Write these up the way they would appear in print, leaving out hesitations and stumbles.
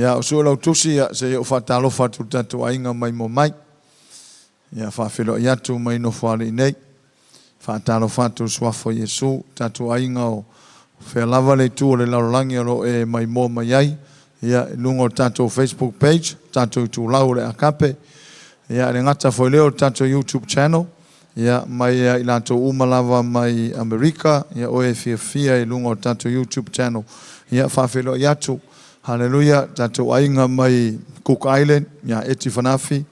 Ia, o Suelautusi, ia, se i ou faatalofa atu i le tatou aiga maimoa mai. Ia, faafeiloai atu mai Nofoalii nei. Faatalofa atu i le Suafa o Iesu, tatou aiga o fea lava le itu o le lalolagi o lo o e maimoa mai ai, ia, i luga o le tatou Facebook page, tatou itulau o le Agape, ia, e le gata foi i lea o le tatou YouTube channel, ia, mai ia i latou uma lava mai Amerika, ia, oe e fiafia i luga o le tatou YouTube channel, ia, faafeiloai atu. Haleluia, tatou aiga mai Cook Island, ia Eti Fanafi,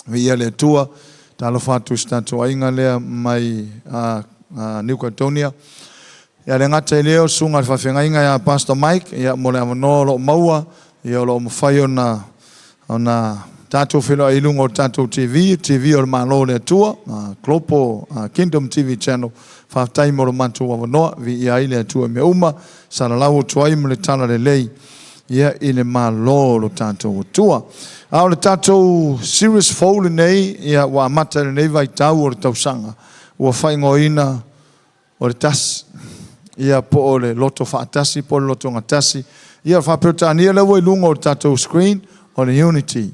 viia le Atua, talofa atu i si tatou aiga lea mai New Caledonia. Ia le gata i lea o le susuga i le faafeagaiga ia Pastor Mike, ia mo le avanoa o lo o maua, ia o lo o mafai ona ona tatou feiloai i luga o le tatou TV, TV o le Malo o le Atua, Global Kingdom TV Channel. Faafetai mo lo matou avanoa, viia ai le Atua i mea uma, salalau atu ai ma le talalelei ia i le Malo o lo tatou Atua. A o le tatou series fou lenei, ia ua amata i lenei vaitau o le tausaga, ua faaigoaina o le tasi, ia po o le loto faatasi po o le loto gatasi. Ia o le faa-Peretania lea ua i luga o le tatou screen, o le unity.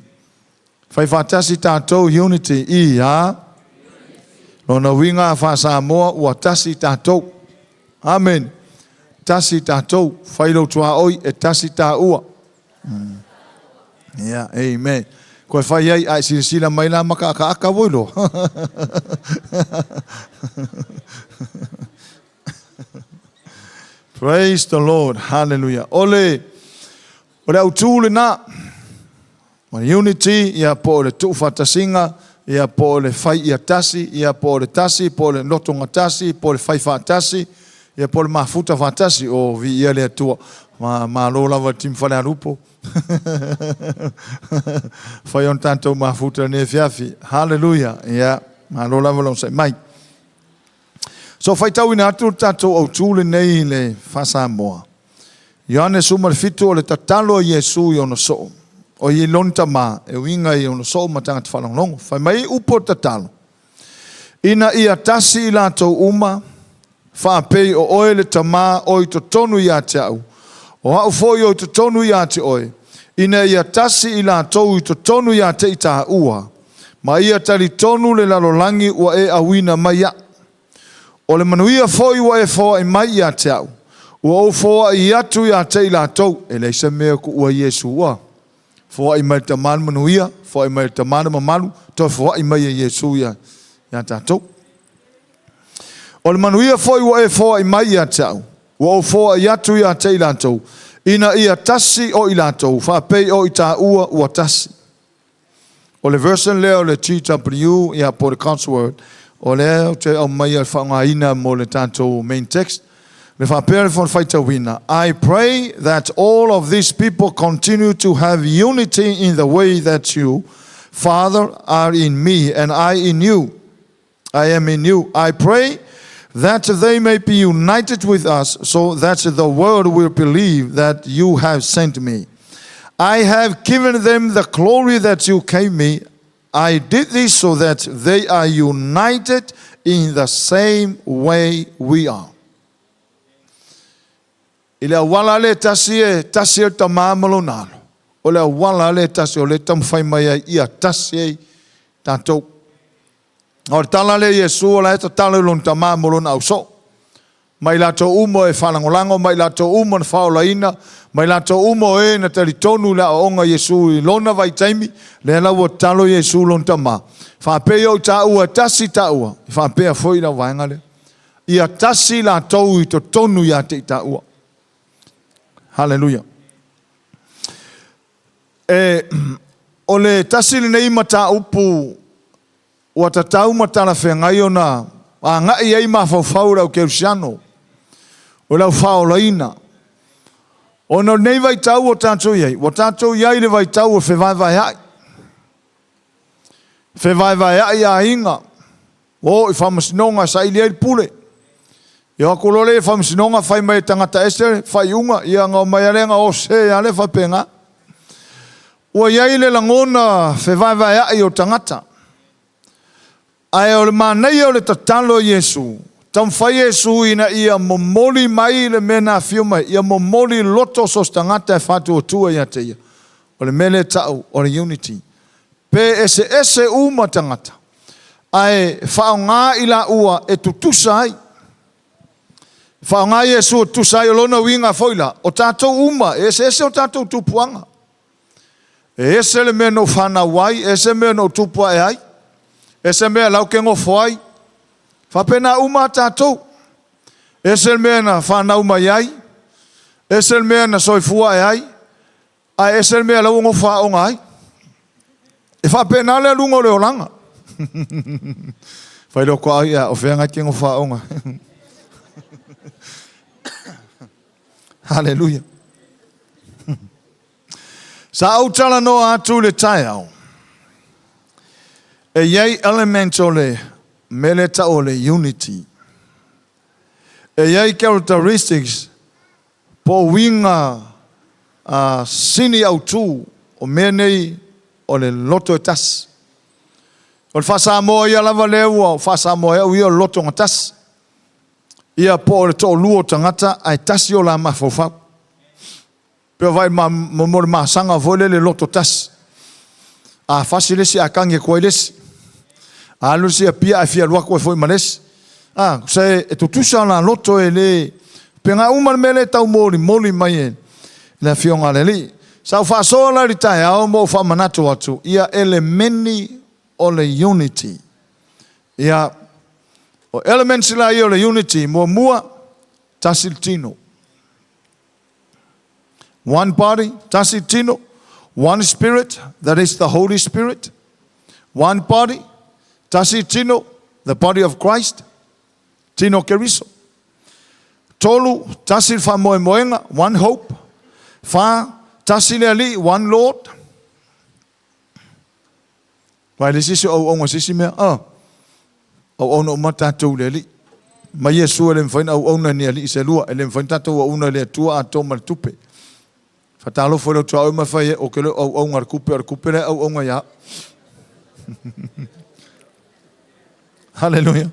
Fai faatasi tatou unity i a lona uiga faa-Samoa ua tasi tatou. Amen. Tasi tatou. Fai lou tuaoi e tasi taua. Yeah, amen. Koe fai ai a e silasila mai la ma ka akaaka ua iloa. Praise the Lord. Hallelujah. O le, o le autū lena. O le unity, ia po o le tuufaatasiga, ia po o le fai ia tasi, ia po o le tasi, po o le lotoga tasi, po o le fai faatasi, ia po o le mafuta faatasi. O viia le Atua. Ma, malo lava le timu Falealupo. Fai ona tatou mafuta i lenei afiafi. Hallelujah. Ia, malo lava le onosai mai. So faitauina atu le tatou autū lenei i le faa-Samoa. Ioane 17 o le tatalo a Iesu i ona soo, o i lona tama, e uiga i ona soo ma tagata faalogologo. Fai mai upu o le tatalo, Ina ia tasi i latou uma, faapei o oe le Tama o i totonu ia te au, o au foi o i totonu ia te oe, ina ia tasi i latou i totonu ia te i tāua, ma ia talitonu le lalolagi ua e auina mai iaʻu. O le manuia foi ua e foai mai ia te au, ua ou foai atu ia te i latou. E leai se mea e kuua Iesu ua foai mai le Tama le manuia, foai mai le Tama le mamalu, toe foai mai e Iesu ia, ia tatou. O le manuia foi ua e foai mai ia te au, ua ou foai atu ia te i latou, ina ia tasi o i latou, faapei o i tāua ua tasi. O le version lea o le GW, ia po o le God's Word, o lea ou te aumaia le faaaogaina mo le tatou main text. Le faapea le faitauina, I pray that all of these people continue to have unity in the way that you, Father, are in me and I in you. I am in you. I pray that they may be united with us so that the world will believe that you have sent me. I have given them the glory that you gave me. I did this so that they are united in the same way we are. I le auala lea e tasi e tasi ai le Tama ma Lona Alo, o le auala lea e tasi o lea e taumafai mai ai ia tasi ai tatou. O le tala lea a Iesu o la e tatalo i lona Tama mo lona ausoo. Ma i latou uma e faalagolago, ma i latou uma na faaolaina, ma i latou uma o e na talitonu i le aoaoga a Iesu i lona vaitaimi, lea la ua tatalo Iesu lona Tama, faapea o i taua e tasi taua, e faapea foi le vaega lea. Ia tasi latou i totonu ia te i taua. Haleluia. E, o le tasi lenei mataupu ua tatau ma talafeagai ona agai ai mafaufau o le au kerisiano, o le au faaolaina. Ona o lenei vaitau ua tatou i ai, ua tatou i ai i le vaitau o fevaevaeai. Fevaevaeai aiga, ua oo i faamasinoga e saili ai le pule. Ia o atu loa lea i le faamasinoga fai mai e tagata ese le faaiuga, ia ona omai lava lea na ose lava lea faapena. Ua i ai le lagona fevaevaeai o tagata. Ae o le manaia o le tatalo a Iesu, taumafai Iesu ina ia momoli mai le mea na afio mai, ia momoli i loto o so o se tagata e faatuatua ia te ia. O le mea lea e tau o le unity. Pe eseese uma tagata, ae faaaoga i laua e tutusa ai. Faaaoga Iesu e tutusa ai, o lona uiga foi la, o tatou uma, e eseese o tatou tupuaga. E ese le mea na ou fanau ai, ese le mea na ou tupu ae ai, ese le mea la ou te nofo ai. Faapena uma a tatou. Ese le mea na fanau mai ai, ese le mea na soifua ae ai, ae ese le mea la ua nofo aoga ai. E faapena le aluga o le olaga. Fai loko au ia, o fea ngai te nofo aoga. Hallelujah. Sa ou talanoa atu i le taeao, e i ai element o le mea lea e tau o le unity. E i ai characteristics po o uiga sini autu o mea nei o le loto e tasi. O le faa-Samoa ia lava lea ua faa-Samoa e au ia o le loto gatasi. Ia po o le toalua o tagata ae tasi o la mafaufau. Pe vai ma mo le masaga foi lele loto tasi. A fasi le isi a tagi atu ai le isi. A alu le isi i Apia ae fia alu atu ai foi ma le isi. A, se e tutusa la loto e le pega uma le mea lea e taumolimoli mai e le Afioga a le Alii. Sa ou faasoa la i le taeao ma ou faamanatu atu ia elemeni o le unity. Ia, o elements la ia o le unity, muamua, tasi le tino. One body, tasi tino. One spirit, that is the Holy Spirit. One body, tasi tino, the body of Christ, tino Keriso. Tolu, tasi le faamoemoega, one hope. Fa, tasi le Alii, one Lord. Vai le sisi o auauna sisi mea, ah, auauna uma tatou i le Alii. Ma Iesu e le mafai ona auauna ni alii se lua, e le mafai ona tatou auauna i le Atua atoa ma le tupe. Faatalofa i lou tuaoi ma fai e, o ke le o auauna le tupe, o le tupe lea e auauna ia au. Hallelujah.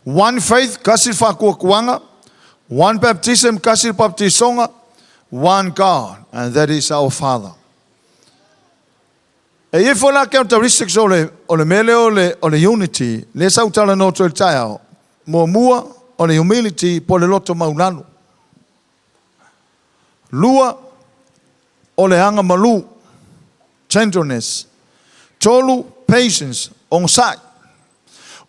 One faith, kasi le faatuatuaga. One baptism, kasi le baptisoga. One God, and that is our Father. E i ai foi la characteristics o le, o le mea lea o le, o le unity, lea sa ou talanoa atu ai i le taeao. Muamua, o le humility po o le loto maulalo. Lua, o le agamalu, gentleness. Tolu, patience, onosai.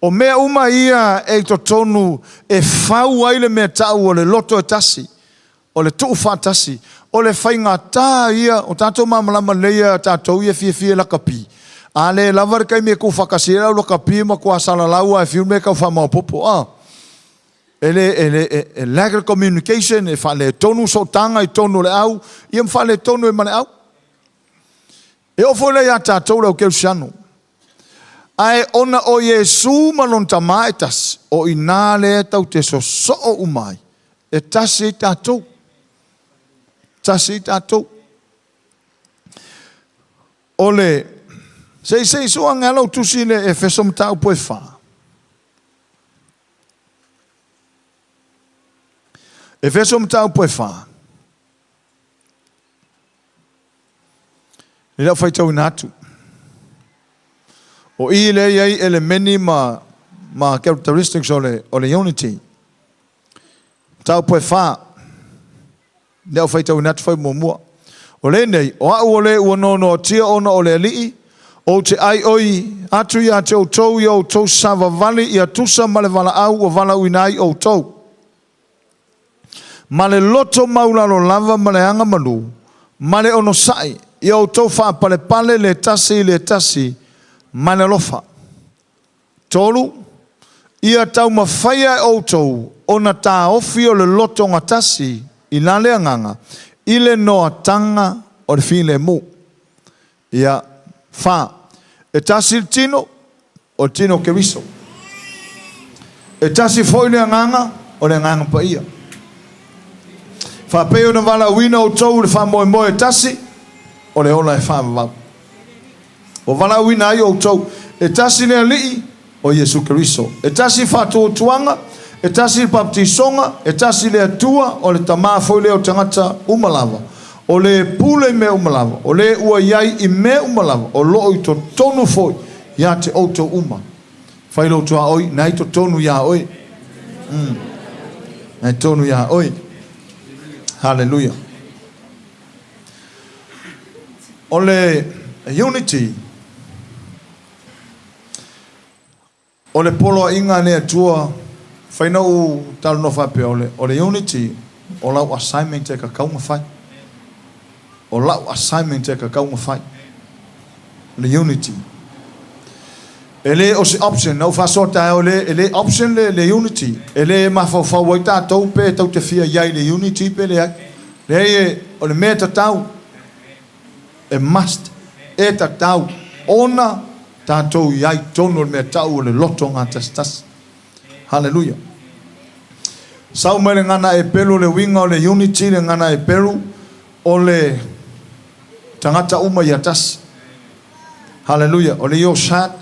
O mea uma ia e i totonu e fau ai le mea tau o le loto e tasi, o le tuufaatasi, o le faigata ia, o tatou malamalama lelei ia tatou ia fiafia i lakapi, a le lava le taimi e tuufaatasi ai lau lakapi e matua salalau lava e fiu le mea e tau faamaopoopo a. E le, e le, e, e lack le communication, e faaletonu sootaga i totonu o le au, ia ma faaletonu ai ma le au. E oo foi la ia tatou le au kerisiano. Ae ona o Iesu ma lona Tama e tasi, o i inā lea tatou te sosoo uma ai, e tasi ai tatou. Tasi ai tatou. O le, se i se i sua ane lava lau tusi i le Efeso mataupu e fa. Efeso mataupu e fa. I lau faitauina atu, o i lea e i ai elemeni ma, ma characteristics o le, o le unity. Mataupu e fa, lea ou faitauina atu fai muamua. O lenei, o au o le ua noanoatia ona o le Alii, ou te aioi atu ia te outou ia outou savavali ia tusa ma le valaau ua valaauina ai outou. Ma le loto maulalo lava ma le agamalu, ma le onosai, ia outou faapalepale le tasi i le tasi ma le alofa. 3, Ia taumafaia e outou ona taofi o le loto gatasi i la le agaga, i le noataga o le filemu. Ia, 4, E tasi le tino, o le tino o Keriso. E tasi foi le Agaga, o le Agaga Paia. Faapei ona valaauina outou i le faamoemoe e tasi, o le ola e faavavau. Ua valaauina ai outou, e tasi le Alii, o Iesu Keriso. E tasi faatuatuaga, e tasi le papatisoga, e tasi le Atua, o le Tama foi lea o tagata uma lava. O le pule i mea uma lava, o le ua i ai i mea uma lava, o loo i totonu foi ia te outou uma. Fai lou tuaoi, na i totonu iā oe. Na i totonu iā oe. Hallelujah. O le unity, o le poloaiga a le Atua, fai na ou talanoa faapea, o le unity, o lau assignment e tatau ona fai. O lau assignment e tatau ona fai. O le unity. E le o se option, na ou faasoa taeao e le option le unity. E le mafaufau ai tatou pe tatou te fia i ai i le unity pe leai. Leai, o le mea e tatau, e must, e tatau ona tatou i ai tonu o le mea tau o le loto gatasitasi. Haleluia. Sau mai le gana Eperu le uiga o le unity le gana Eperu o le tagata uma ia tasi. Haleluia. O le Yoshat,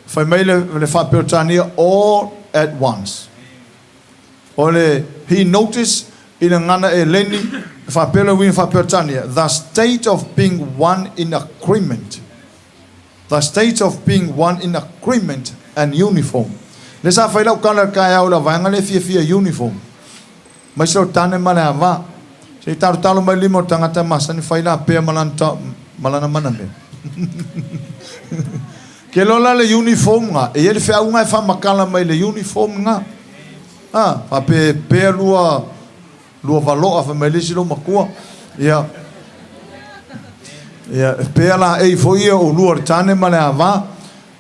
fai mai le faa-Peretania, all at once. O le he notice i le gana Eleni, faapea le uiga faa-Peretania, the state of being one in agreement. The state of being one in agreement and uniform. Le sa fai lau tala i le taeao i le vaega lea e fiafia uniform. Mai se o tane ma le ava. Se i talotalo mai lima o le tagata e masani fai la pea ma lana mana mea. Ke loa la le uniform nga, e i ai le feauga e faamatala mai le uniform nga. A, faapea pea lua lua valoa fai mai le isi loomatua. Ia, ia, e pea laei foi ia oulua o le tane ma le ava.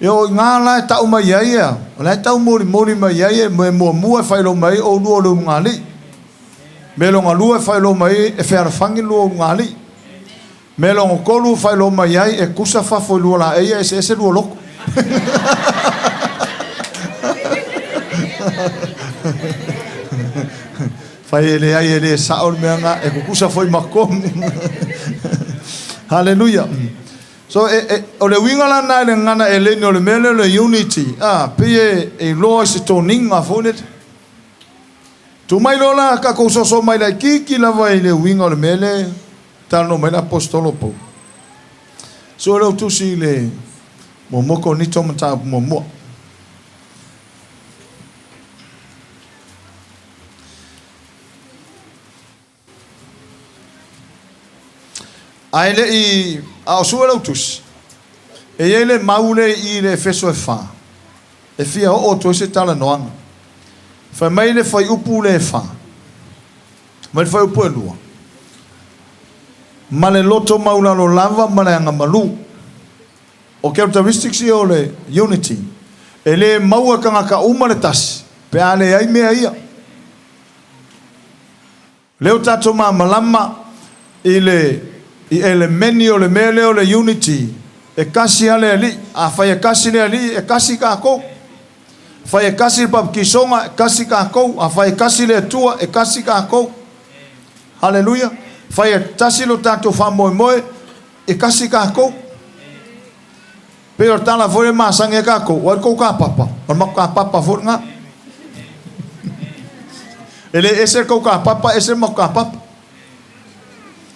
Ia o i ina la e tau mai ai ia, o la e tau molimoli mai ai e mea muamua e faailoa mai ai oulua o le ulugalii. Mea lona lua e faailoa mai ai e fealofani lua ulugalii. Mea lona tolu e faailoa mai ai e tusa fafo i lua laei ae eseese lua loto. Fai e leai e le sao le mea na, e tutusa foi ma tonu. Haleluia. So, o le uiga la lena i le gagana Eleni o le mea lea o le unity, a, pei e iloa i se toniga foi lele. Tuu mai loa la tatou soso mai laitiiti lava i le uiga o le mea lea e talanoa mai le Aposetolo o Paulo. Sue lou tusi i le muamua Korinito mataupu muamua. Ae le i a o sue lau tusi, e i ai le mau lea i i le Efeso e fa, e fia oo atu ai se talanoaga. Fai mai le fuaiupu lea e fa, mai le fuaiupu e lua, ma le loto maulalo lava ma le agamalu. O characteristics ia o le unity. E le maua e tagata uma le tasi pe a leai mea ia. Lea ua tatou malamalama i le i elemeni o le mea lea o le unity, e tasi lava le Alii. Afai e tasi le Alii, e tasi tatou. Afai e tasi le papatisoga, e tasi tatou. Afai e tasi le Atua, e tasi tatou. Haleluia! Afai e tasi lo tatou faamoemoe, e tasi tatou. Pei o le tala foi lea e masani ai tatou, o ai le tou kapapa? O le matou kapapa foi lena. E le ese le tou kapapa, ese le matou kapapa.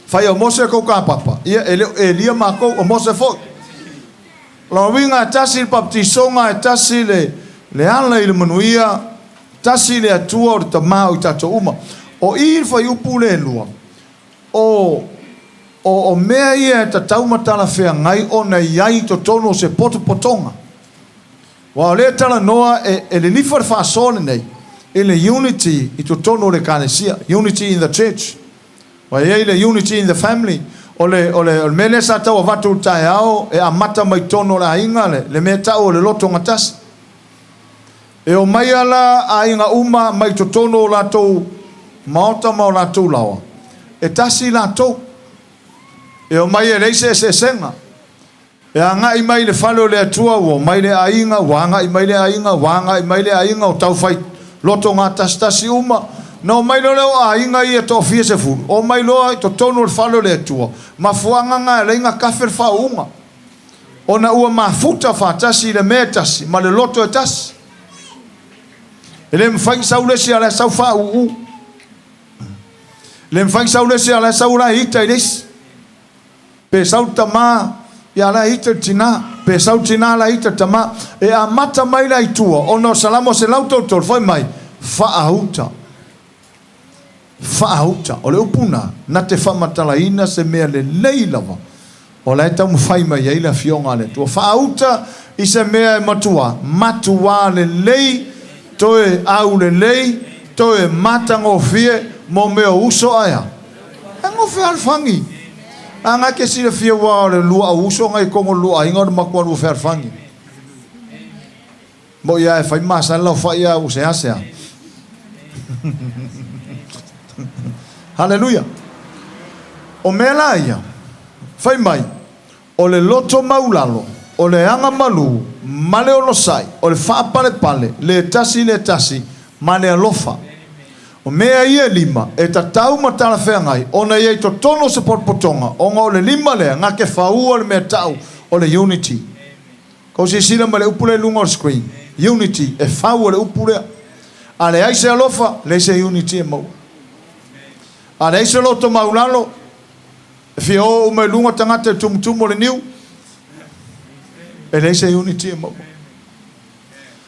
Fai o Mose le tou kapapa, ia e le o Elia matou, o Mose foi. O lona uiga e tasi le papatisoga, e tasi le, le ala i le manuia, tasi le Atua o le Tama o i tatou uma. O i le fuaiupu lea e lua, O, o, o mea ia e tatau ma talafeagai ona i ai i totonu o se potopotoga. Aua o lea e talanoa e, e lilifa le faasoa lenei i le unity i totonu o le Ekalesia, unity in the church. Aua e i ai le unity in the family. O le, o le, o le mea lea sa tau avatu i le taeao e amata mai totonu o le aiga le, le mea tau o le loto gatasi. E omai a la aiga uma mai totonu o latou maota ma o latou laoa, e tasi latou. E omai e leai se eseesega. E agai mai i le fale o le Atua, ua omai le aiga, ua agai mai le aiga, ua agai mai le aiga, o taufai loto gatasitasi uma. Na omai loa lea o aiga ia e toafia sefulu, omai loa i totonu o le fale o le Atua, mafuaaga na e alai na tafe le faauuga. Ona ua mafuta faatasi i le mea e tasi ma le loto e tasi. E le mafai ona sau le isi a o la e sau faauu. Le mafai sau le isi a o la e sau la e ita i le isi. Pe sau le tama, ia la e ita le tina. Pe sau le tina la e ita le tama. E amata mai la i tua, ona o Salamo 133, fai mai, faauta. Faauta. O le upu na, na te faamatalaina se mea lelei lava, o la e taumafai mai ai le Afioga a le Atua. Faauta i se mea e matua, matuā lelei, toe aulelei, toe matagofie, mo mea o uso ae a? E gofe alofagi. A nga ke silafia ua o le lua au uso ngai kongo lua aiga o le matua lua fealofani. Mo ia e fai masani lau fai a ua seasea. Haleluia. O mea la ia, fai mai, o le loto maulalo, o le aga malū, ma le onosai, o le faapalepale, le tasi le tasi, ma le alofa. O mea ia e lima, e tatau ma talafeagai ona i ai totonu o se potopotoga, ona o le lima lea na te faua le mea tau o le unity. Kou silasila mai le upu lea i luga o le screen, unity, e fau e le upu lea. A leai se alofa, leai se unity e maua. A leai se loto maulalo, e fia o uma i luga tagata i le tumutumu o le niu, e leai se unity e maua.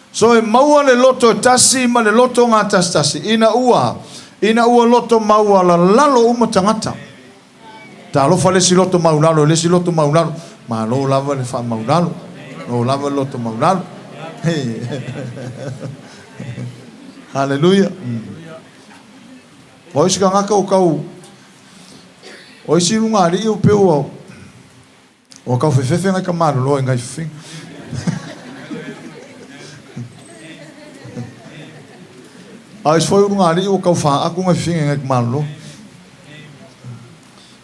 So e maua le loto e tasi ma le loto gatasitasi ina ua ina ua loto maualalalo uma tagata. Talofa le isi loto maulalo i le isi loto maulalo. Malo lava le faamaulalo. Malo lava le loto maulalo. Haleluia. O isi tagata o tau o isi lugalii o pei ua Ua tau fefefe nai ka malolo i nai fefega. A isi foi ulugalii ua tau faaatu nai fefega i nai ka malolo.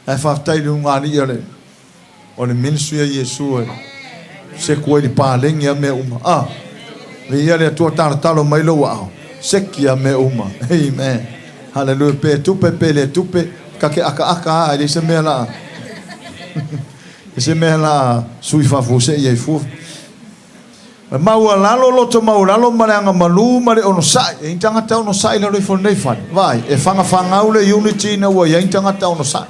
Ae faafetai i le ulugalii a le o le ministry a Iesu e seku ai le paleni a mea uma. Ah, viia le Atua talotalo mai lou aao. Seki a mea uma. Amen. Hallelujah. Pe tupe pe le tupe, ka ke akaaka a e leai se mea la e se mea la sui faafuasei ai fua. E maualalo loto maualalo ma le agamalu ma le onosai. E i ai tagata onosai i lalo ifo o lenei fale. Vaai, e fagafagau le unity ina ua i ai tagata onosai.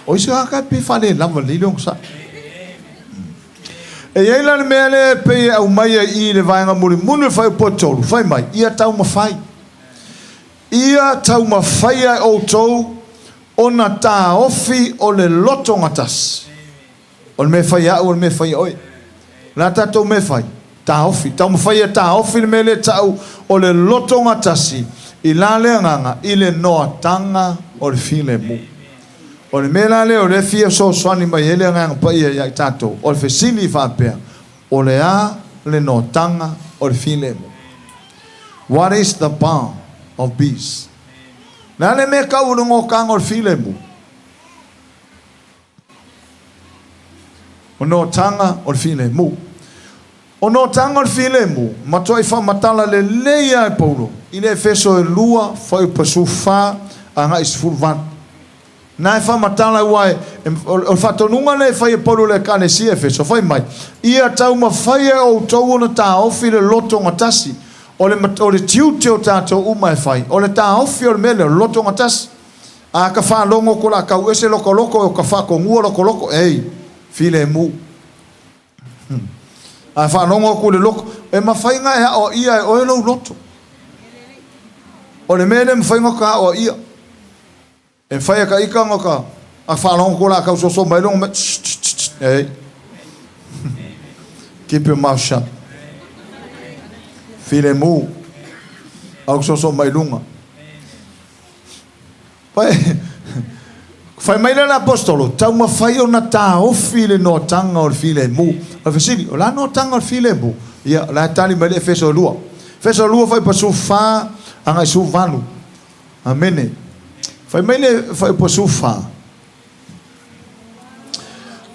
O isi tagata e pei e faalelava lelei le onosai. E i ai la le mea lea e pei e aumai ai i i le vaega mulimuli o le fuaiupu e tolu, fai mai, Ia taumafai. Ia taumafaia e outou ona taofi o le loto gatasi. O le mea e fai e au, o le mea e fai e oe. O le a tatou mea e fai? Taofi. Taumafai e taofi le mea lea e tau o le loto gatasi i la le agaga i le noataga o le filemu. O le mea la lea o lea e fia fesoasoani mai ai le Agaga Paia ia i tatou, o le fesili faapea, O le a le noataga o le filemu? What is the bond of peace? O le a le mea e tau o le noataga o le filemu? O noataga o le filemu. O noataga o le filemu, matuai faamatala lelei lava e Paulo i le Efeso e lua, fuaiupu 14 agai i 18. Na e faamatala aua e, o le faatonuga lea e fai e Paulo i le Ekalesia Efeso, fai mai, Ia taumafai e outou ona taofi le lotogatasi. O le, o le tiute o tatou uma e fai, o le taofi o le mea lea, o le lotogatasi. A ka faalogo ko la kau ese lokoloko o ka faatonua lokoloko, ei, filemu. A faalogo atu i le loto, e mafai ona e aoaia e oe lou loto. O le mea lea e mafai ona ta aoaia. E mafai e ka ika ona ka a faalogo atu o le a tau soso mai logo mai, tss, tss, tss, tss, ei. Keep your mouth shut. Filemu. Au soso mai luga. Fai mai lea le Aposetolo, taumafai ona taofi le noataga o le filemu. O le fesili, o le a noataga o le filemu? Ia, o la e tali mai le Efeso e lua. Efeso 2 fuaiupu 14 agai 18. Amene. Fai mai le fuaiupu 14.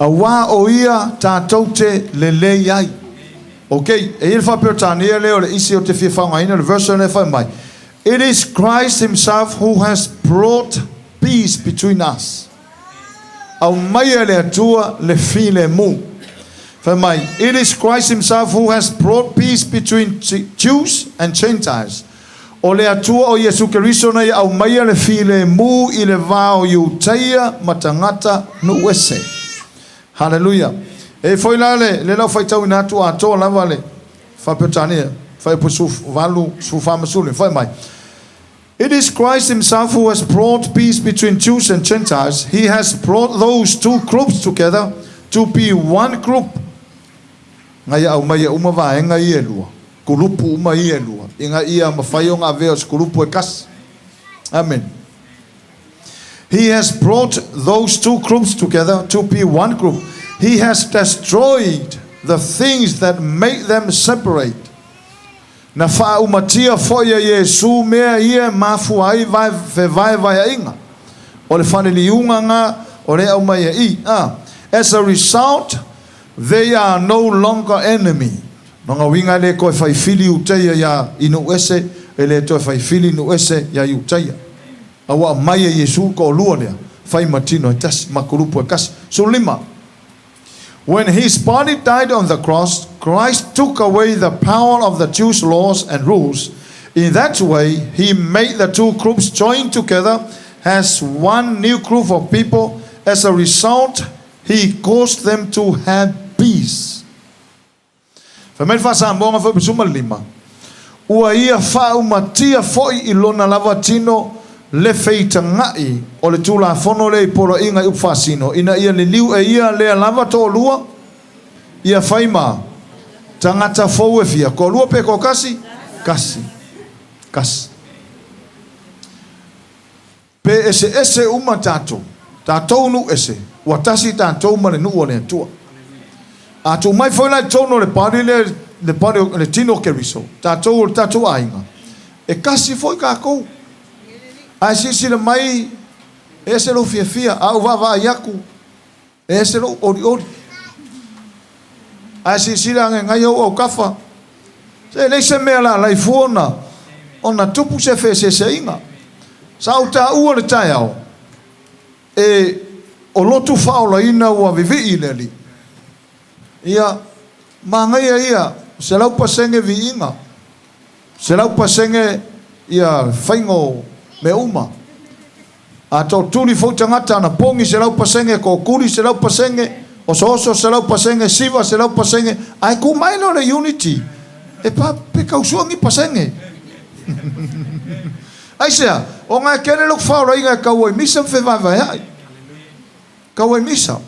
Auā o ia tatou te lelei ai. Ok, e i ai le faa-Peretania lea o le isi ou te fia faaaogaina le version lea e fai mai, It is Christ himself who has brought peace between us. Aumaia e le Atua le filemu. Fai mai, It is Christ himself who has brought peace between Jews and Gentiles. O le Atua o Iesu Keriso na ia aumaia le filemu i le va o Iutaia ma tagata nuu ese. Haleluia! E i ai foi la le, lea la ua faitauina atu atoa lava le Faa-Peretania, Fuaiupu 18, 14 ma 15, fai mai, It is Christ himself who has brought peace between Jews and Gentiles, he has brought those two groups together to be one group. Na ia aumaia uma vaega ia e lua, kulupu uma ia e lua, ina ia mafai ona avea o se kulupu e tasi. Amene. He has brought those two groups together to be one group. He has destroyed the things that make them separate. Na faaumatia foi e Iesu mea ia e mafua ai fevaevaeaiga. O le faleliuga na o lea e aumai e i. A. As a result, they are no longer enemy. Lona uiga e le toe fai fili Iutaia iā i nuu ese, e le toe fai fili nuu ese iā Iutaia. A ua aumai e Iesu le toalua lea, fai ma tino e tasi, ma kulupu e kasi. 15. When his body died on the cross, Christ took away the power of the Jews' laws and rules. In that way, he made the two groups join together as one new group of people. As a result, he caused them to have peace. Fai mai le Faa-Samoa foi 15, Ua ia faaumatia foi i lona lava tino le feitagaʻi o le Tulafono lea i poloaiga i upu faasino, ina ia liliu e ia lea lava toalua, ia fai ma tagata fou e fia, toalua pe toatasi? Tasi. Tasi. Pe eseese uma tatou, tatou nuu ese, ua tasi tatou ma le nuu o le Atua. A tuu mai foi la i totonu o le body lea, le body, le tino o Keriso, tatou o le tatou aiga, e kasi foi tatou. Ae silasila mai, e ese lou fiafia, a ou vaavaai atu, e ese lou olioli. Ae silasila ane nai ou autafa, se e leai se mea lalai fua ona, ona tupu se feeseeseaiga. Sa ou taua le taeao, e o lotu faaolaina ua vivii i le Alii. Ia, manaia ia, 100% viiga. 100% ia faiga o mea uma. A tootuli foi tagata ana pogi 100%, tootuli 100%, osooso 100%, siva 100%, ae tu mai lea o le unity e pa pe tausua ni pasene. Aisea? Ona e tele lou faolaina e tau ai misa ma fevaevaeai. Tau ai misa.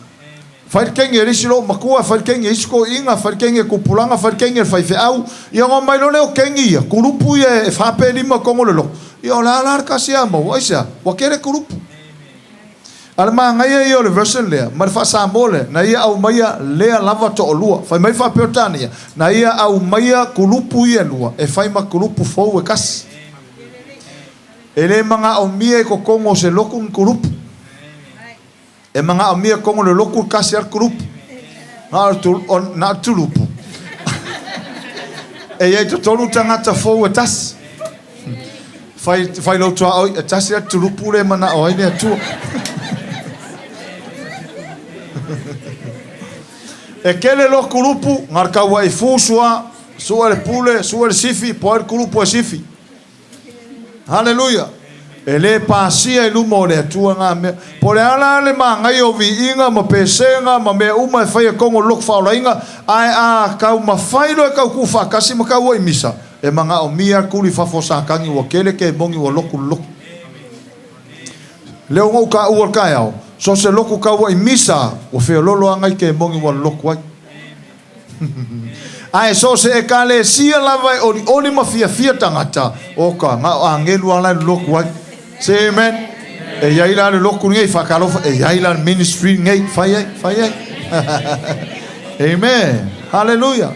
Fai le kenge e le isi loo matua, fai le kenge e isi toeaiina, fai le kenge e tupulaga, fai le kenge e le faifeau. Ia ona omai loa lea o kengi ia, kulupu ia e fa pe lima i totonu o le lotu. Ia o le a la le tasi a maua? Aisea? Ua tele kulupu. A le manaia ia o le version lea, ma le faa-Samoa lea, na ia aumaia lea lava toalua. Fai mai faa-Peretania, na ia aumaia kulupu ia e lua e fai ma kulupu fou e kasi. E le manaomia i totonu o se lotu ni kulupu. E manaomia totonu o le lotu tasi a le kulupu. Na o le tulupu. E i ai totonu tagata fou e tasi. Fai, fai lou tuaoi, e tasi a le tulupu le manao ai le Atua. E kele loa kulupu, na o le tau ai fusu a, sue le pule, sue le sifi, po ai le kulupu e sifi. Haleluia! E le pasia i luma o le Atua ngā mea. Po o le a la le manaia o viiga ma pesega ma mea uma e fai e kogo loku faaolaina, ae a taumafai loa e tau tuufaatasi ma tau ai misa, e manaomia le tuli i fafo o Satani ua tele kemoni ua lotu le lotu. Lea ua ou taua le taeao, so o se lotu tau ai misa, ua feololo lava nai kemoni ua lotu ai. Ae so o se Ekalesia lava e olioli ma fiafia tagata, oka, na o agelu lava la e lolotu ai. Say amen. E i ai la le lotu lenei, faatalofa, e i ai la le ministry lenei, fai ai, fai ai. Amen. Hallelujah.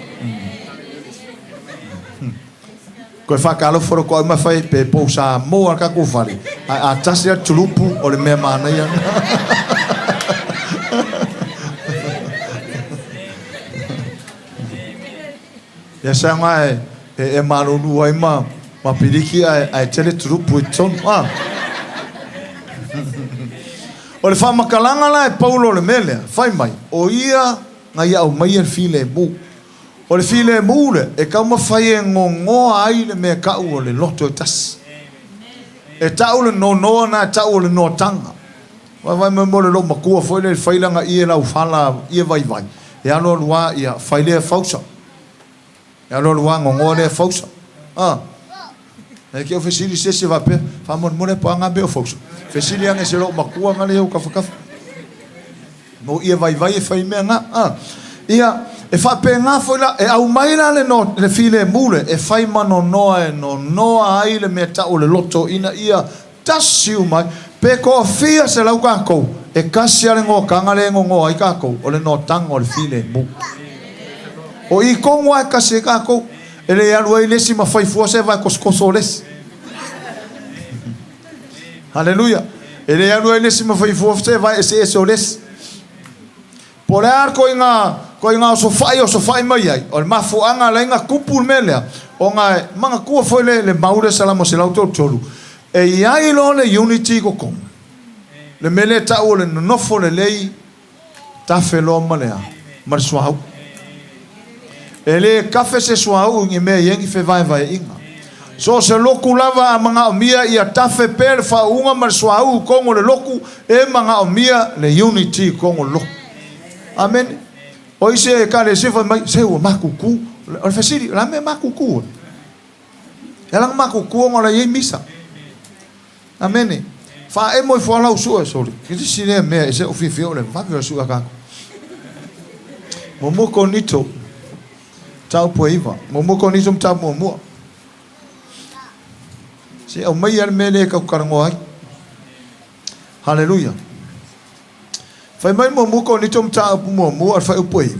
Koe faatalofa lo koe ma fai pe pou Samoa ka ku fale. Ae a tasi a tulupu o le mea manaia. Ia sa nga e e, e malulu ai ma ma piliki ae ae tele tulupu i totonu. Ah. O le faamatalaga la e Paulo o le mea lea, fai mai, o ia na ia aumaia le filemu. O le filemu lea e taumafai e gogoa ai le mea tau o le loto e tasi. E tau le nonoa na e tau o le noataga. Vaavaai mai mo le loomatua foi lea e fai lana ie laufala, ie vaivai, e alu alu lava ia fai lea fausa. E alu alu lava gogoa lea fausa. A. E ke o fesili se isi faapea, faamolemole po o a na mea o fausa. Fesili ane i se loomatua na lea i ou tafatafa. Mo ie vaivai e fai mea na. A. Ia, e faapena foi la, e aumai la le, no, le filemu le, e fai ma nonoa e nonoa ai le mea tau o le loto ina ia tasi uma ai. Pe toafia selau tatou, e tasi lava le noataga lea e nonoa ai tatou, o le noataga o le filemu. O i tonu lava e tasi ai tatou, e le alu ai le isi ma fai fua se vae tosotoso o le isi. Haleluia. E le alu ai le isi ma fai fua se vae eseese o le isi. Po o le a le koiga, koiga osofai e osofai mai ai, o le mafuaaga ala ai na tupu le mea lea, ona e manatua foi le, le mau lea Salamo 133, e i ai loa le unity i totonu, le mea lea e tau o le nonofo lelei tafe loa ma le a? Ma le suauu. E le kafe se suauu i ni mea e i ai ni fevaevaeaiga. So o se lotu lava a manaomia ia tafe pea le faauuga ma le suauu i totonu o le lotu, e manaomia le unity i totonu o le lotu. Amene. O isi Ekalesia fai mai, se ua matutu. O le fesili, o le a le mea e matutu ai? E ala ona matutu ona o la e i ai misa. Amene. Faaemo ifo lava lau sue, sole. Ke isi lea mea e ese lou fiafia o le vave o le sue a tatou. Muamua Korinito, mataupu e 9. Muamua Korinito mataupu muamua. Se aumaia le mea lea e tau talanoa ai. Haleluia. Fai mai muamua Korinito mataupu muamua, le fuaiupu e 9.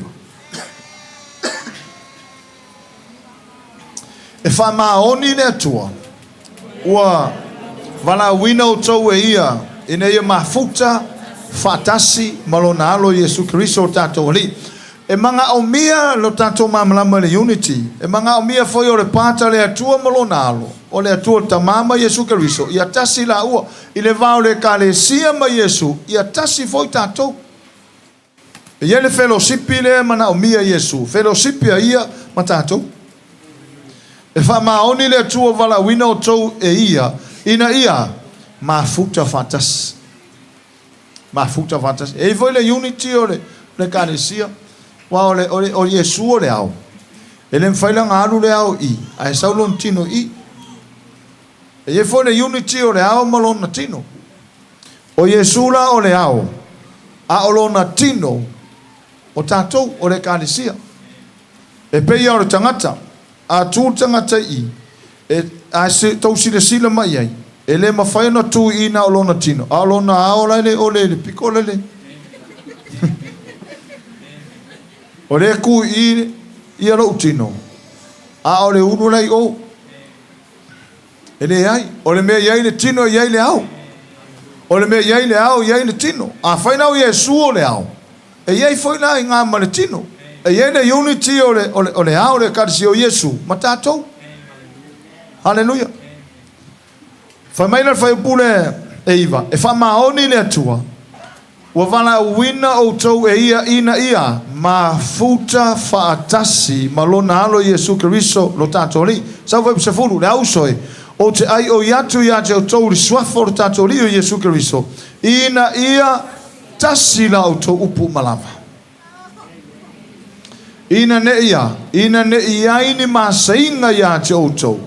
E faamaoni le Atua, ua valaauina outou e Ia ina ia mafuta faatasi ma Lona Alo Iesu Keriso o tatou Alii. E manaomia lo tatou malamalama i le unity. E manaomia foi o le pata le Atua ma Lona Alo, o le Atua le Tama ma Iesu Keriso, ia tasi laua. I le va o le Ekalesia ma Iesu, ia tasi foi tatou. E i ai le felosipi lea e manaomia e Iesu, felosipi a Ia ma tatou. E faamaoni le Atua valaauina outou e Ia, ina ia mafuta faatasi. Mafuta faatasi. E i ai foi le unity o le Ekalesia, aua o, le, o, le, o Iesu o le ao. E le mafai la ona alu le ao i i, ae sau lona tino i i. E i ai foi le unity o le ao ma lona tino. O Iesu la o le ao, a o lona tino o tatou, o le Ekalesia. E pei lava o le tagata, a tu le tagata i i, e, a se, tou silasila mai i ai, e le mafai ona tu i i na o lona tino, a o lona ao la e le ole i le piko le le. O lea e tu i i ia lou tino, a o le ulu la i o. E leai. O le mea e i ai le tino e i ai le ao. O le mea e i ai le ao e i ai le tino. Afai la o Iesu o le ao, e i ai foi la i gā ma le tino. E i ai le unity o le, o le, o le ao, le Ekalesia o Iesu ma tatou. Haleluia. Fai mai la le fuaiupu lea e 9, e faamaoni le Atua, Ua valaauina outou e Ia ina ia mafuta faatasi ma Lona Alo Iesu Keriso lo tatou Alii. Sau fuaiupu 10, Le auso e, ou te aioi atu ia te outou i le suafa o lo tatou Alii o Iesu Keriso, ina ia tasi la outou upu uma lava. Ina ne i a, ina ne i i ai ni masaiga ia te outou,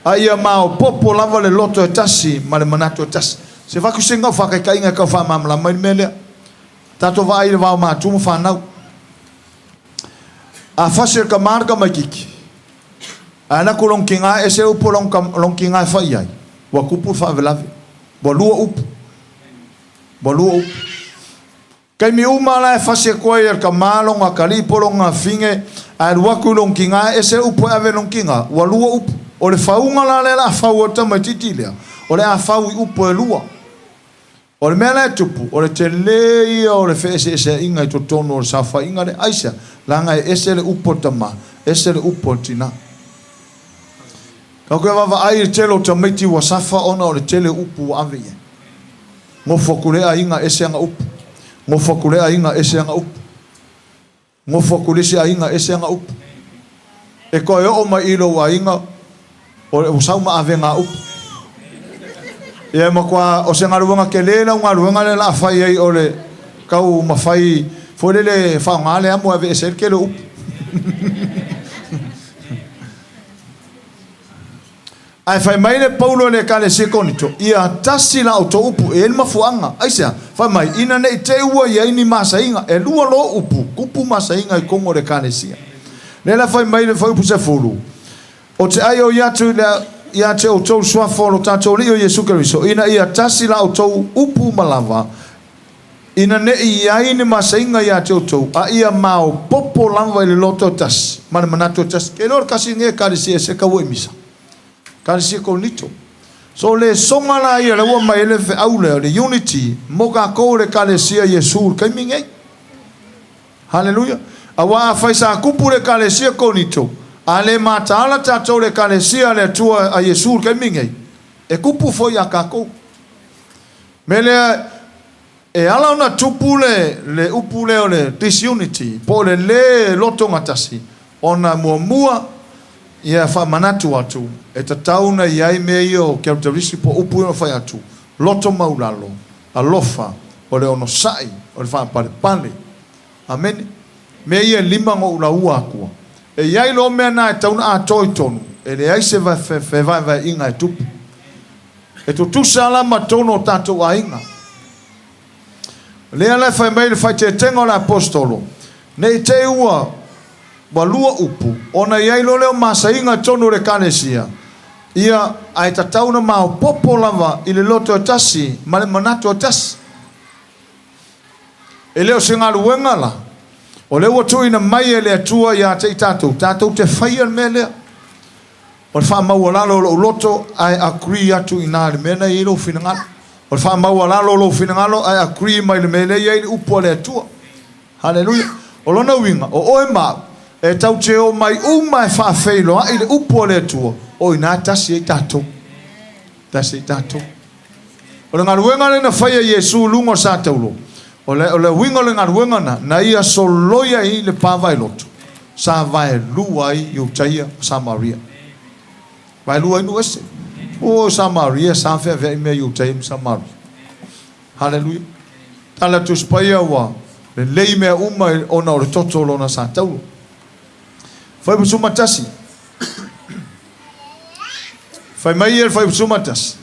a ia maopoopo lava le loto e tasi ma le manatu e tasi. Se avatu se gau faataitaiga e tau faamalamalama ai le mea lea. Tatou vaai i le va o matua ma fanau. A fasi e le tama le tamaititi, ae alu atu lona tina e ese upu a lona tina e fai i ai, ua tupu le faalavelave. Ua lua upu. Ua lua upu. Taimi uma la e fasi atu ai e le tama lona atalii po o lona afine, ae alu atu i lona tina, e ese upu e ave i lona tina, ua lua upu. O le fauga la lea o le a fau ai le tamaititi lea, o le a fau i upu e lua. O le mea la e tupu, o le tele ia o le feeseeseaiga i totonu o le saofaiga lea. Aisea? Leaga e ese le upu a le tama, ese le upu a le tina. Tatou te vaavaai i le tele o tamaiti ua safa ona o le tele o upu ua ave i ai. Nofo atu le aiga ese ana upu. Nofo atu le aiga ese ana upu. Nofo atu le isi aiga ese ana upu. E toe oo mai i lou aiga, ua sau ma avega upu. Ia e matua, o se galuega tele lau galuega lea o le a fai ai o le tau mafai foi lele e faaaoga le amo e aveese ai le tele o upu. Ae fai mai le Paulo i le Ekalesia i Korinito, Ia tasi la outou upu. E i ai le mafuaaga. Aisea? Fai mai, Ina ne i te i ua i ai ni masaiga. E lua loa upu, kupu masaiga i totonu o le Ekalesia. Lea la fai mai le Fuaiupu 10, Ou te aioi atu i le, ia te outou le suafa o lo tatou Alii o Iesu Keriso, ina ia tasi la outou upu ma lava, Ina ne i i ai ni masaiga ia te outou, a ia maopoopo lava i le loto e tasi ma le manatu e tasi. Ke iloa le kasi nei Ekalesia e se kaua i misa. Ekalesia Korinito. So le soga la ia le ua mai ai le feau lea o le unity mo tatou le Ekalesia Iesu i le taimi nei. Haleluia. Aua afai sa kupu le Ekalesia Korinito, a le mataala tatou le Ekalesia a le Atua a Iesu i le taimi nei, e kupu foi ia tatou. Mea lea, e ala ona tupu le, le upu lea o le disunity, po o le lē lotogatasi, ona muamua, ia faamanatu atu, e tatau ona i ai mea ia o characteristic po o upu ia na fai atu, loto maulalo, alofa, o le onosai, o le faapalepale. Amene. Mea ia e lima na ou laua atua. E i ai loa mea na e tatau ona atoa i totonu, e leai se fevaevaeaiga e tupu. E tutusa la ma totonu o tatou aiga. O lea la e fai mai le faaeteetega o le Aposetolo, ne i te i ua ua lua upu, ona i ai loa lea o masaiga i totonu o le Ekalesia, ia, ae tatau ona maopoopo lava i le loto e tasi ma le manatu e tasi. E le o se galuega la, o lea ua tuuina mai e le Atua ia te i tatou, tatou te faia le mea lea. O le faamaualalo o lou loto ae agree atu i ina i le mea na i ai lou finagalo. O le faamaualalo o lou finagalo ae agree mai i le mea lea e i ai le upu a le Atua. Haleluia! O lona uiga, o oe ma au, e tatou te omai uma e faafeiloai i le upu a le Atua, o i ina e tasi ai tatou. Tasi ai tatou. O le galuega lea na fai e Iesu i luga o le sataulo, o le, o le uiga o le galuega na, na ia soloi ai le pa vaeloto, sa vaelua ai Iutaia ma Samaria. Vaelua ai nuu ese. O Samaria sa feaveai mea Iutaia ma Samaria. Haleluia. Tala Tusi Paia ua lelei mea uma ona o le toto o lona sataulo. Fuaiupu 11. Fai mai ia le Fuaiupu 11.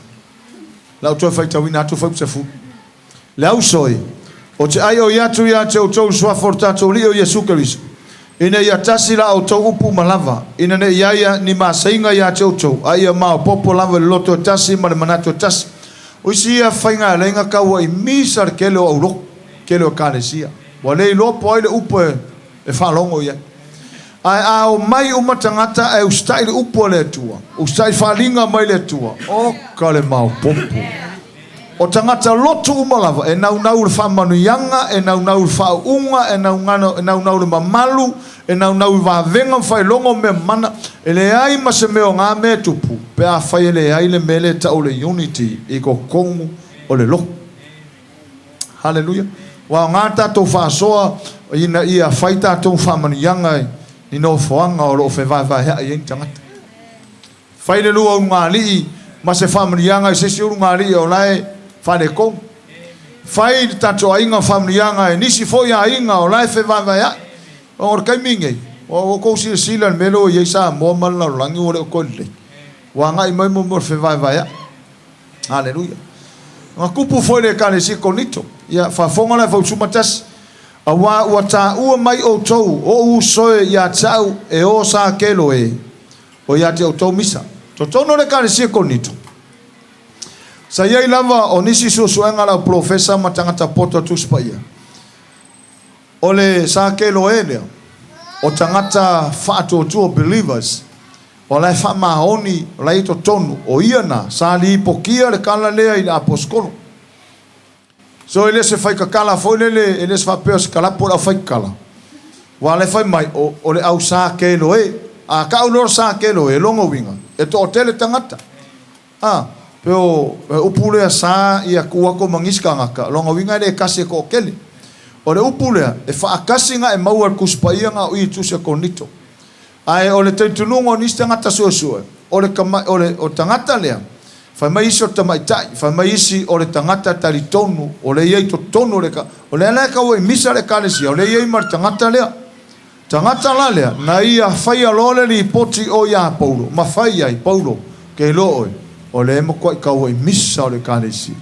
Lau toe faitauina atu Fuaiupu 10. Le auso e, ou te aioi atu ia te outou le suafa o le tatou Alii o Iesu Keriso, ina ia tasi la outou upu ma lava, ina ne i ai ni masaiga ia te outou, a ia maopoopo lava i le loto e tasi ma le manatu e tasi. O isi ia faigaleiga kaua i misa le tele o aulotu, tele o ekalesia. Ua le iloa po o ai le upu e faalogo i ai. Ae a omai uma tagata ae usitai le upu a le Atua, usitai faaliga mai le Atua, oka le maopoopo. O tagata lotu uma lava, e naunau i le faamanuiaga, e naunau i le faauuga, e naunau i le mamalu, e naunau i vavega ma faailoga o mea mana. E leai ma se mea o na mea e tupu pe afai e leai le mea lea e tau o le unity i totonu o le lotu. Haleluia! Ua aoga le tatou faasoa ina ia fai tatou faamanuiaga i nofoaga o lo o fevaevaea'i ai ni tagata. Fai le lua ulugalii ma se faamanuiaga i se isi ulugalii o la e faaletonu. Fai le tatou aiga faamanuiaga i nisi foi aiga o la e fevaevaea'i. O le taimi lenei, ua outou silasila i le mea lea ua i ai Samoa ma le lalolagi ua le o toe lelei. Ua agai mai mo mea o le fevaevaea'i. Aleluia. Na tupu foi le Ekalesia Korinito. Ia, faafofoga la e fausuma tasi. Auā ua taua mai outou, o ou uso e, ia te au e o sa kelo e, o ia te outou misa. Totonu o le Ekalesia Korinito, sa i ai lava o nisi suesuega a le au polofesa ma tagata poto a Tusi Paia. O le sa kelo e lea, o tagata faatuatua, believers, O la e faamaoni, o la e i totonu, o ia na, sa lipotia le tala lea i le aposetolo. So e le se faikatala foi lele, e le se faapea o se kalapu o le aufaikatala. Ua la e fai mai, o, o le au sa kelo e. A tau loa le sa kelo e, lona uiga, e toatele tagata. A, pe o le upu lea sa ia tu atu ma nisi tagata, lona uiga e le tasi e toatele. O le upu lea, e faatasi na e maua e le Tusi Paia na o i i le Tusi a Korinito. Ae o le talitonuga o nisi tagata suesue, o le tama, o le o tagata lea, fai mai isi o le tamaitai, fai mai isi o le tagata talitonu, o lea e i ai i totonu o le ka, o lea la e tau ai misa le Ekalesia, o lea e i ai ma le tagata lea. Tagata la lea, na ia faia loa le lipoti o ia Paulo, ma fai ai, Paulo, ke iloa oe, o lea e matuai tau ai misa o le Ekalesia.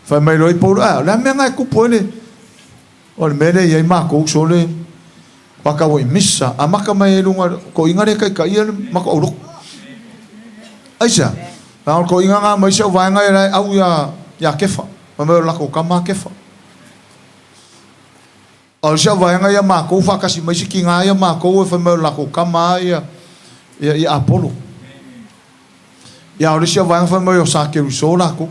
Fai mai loa i Paulo, a, o le a mea na e tupu ai le, o le mea lea e i ai matou sole, paka ua i misa, amata mai ai luga, toeaiina lea e taitaia le matou aulotu. Aisea? Leaga o le toeaiina na ma isi au vaega ia la e au ia, ia Kefa. Fai mai o le latou tama a Kefa. A o isi au vaega ia matou faatasi ma isi tina ia matou e fai mai o le latou tama a ia, ia, ia Apolo. Ia a o le isi au vaega fai mai o Sa Keriso latou.